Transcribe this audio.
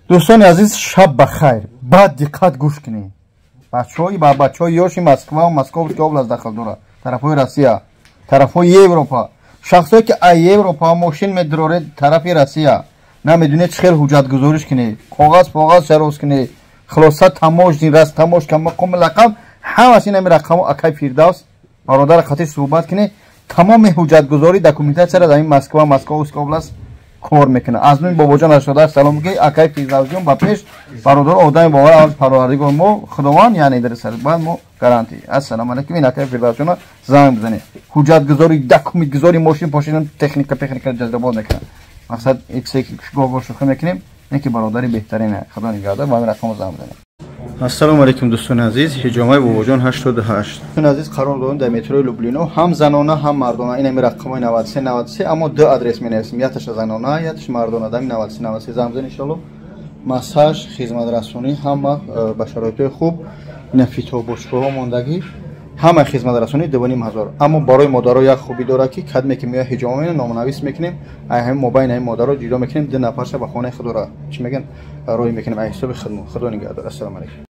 Дӯстони азиз, шаб ба хайр. Баъд диққат гӯш кунед. Бачаҳои ба бачаҳои ёши Москва, Московский область дахл дорад, тарафҳои Россия, тарафҳои Европа, шахсое ки аз Европа мошин медуроред тарафи Россия, намедонед чӣ хел ҳуҷҷатгузориш кунед, коғаз поғаз чароз кунед, хулоса, таможни, растаможка, мақоми лақам, ҳамаш ин ҳами рақамо акай Фирдавс бародар қатиш суҳбат кунед. Тамоми ҳуҷҷатгузорӣ, документатсияра дар ин Москва, Московский область кор мекунад. Аз нуи Бобоҷон ашода салом ки акай Фирдавсҷон ба пеш бародар, одами бовар аз Парвардигор мо Худованд, яъне дар сар баъд мо гарантӣ. Ассалому алайкум. Ин акай Фирдавсҷона занг бизанед. Ҳуҷҷатгузорӣ, документгузорӣ, мошин пошин, техника, техника ҷазробод мекунад. Мақсад иксгого шӯхӣ мекунем, не ки бародари беҳтарин, Худо нигаҳдор, ба ҳамин рақамо занг бизанед. Ассалому алайкум, дӯстони азиз. Ҳиҷомаи Бобоҷон 88. Дӯстони азиз, қарор дорем дар метрои Люблино, ҳам занона, ҳам мардона. Ин ҳами рақамҳои 93 93, аммо ду адрес менависем: якташа занона, якташ мардона. Дами 93 93 занг бизанед, иншоалло. Массаж, хизматрасонӣ ҳама ба шароитҳои хуб. Ина фитобошгоҳҳо мондагӣ, ҳама хизматрасонӣ 2500. Аммо барои модаро як хубӣ дорад, ки кадме ки меояд, ҳиҷома мекунем, номнавис мекунем, ай ҳамин мобайни ҳамин модаро ҷудо мекунем, ду нафарша ба хонаи худора, чӣ мегӯянд, роҳӣ мекунем ай ҳисоби худмо. Худо нигаҳдор. Ассалому алайкум.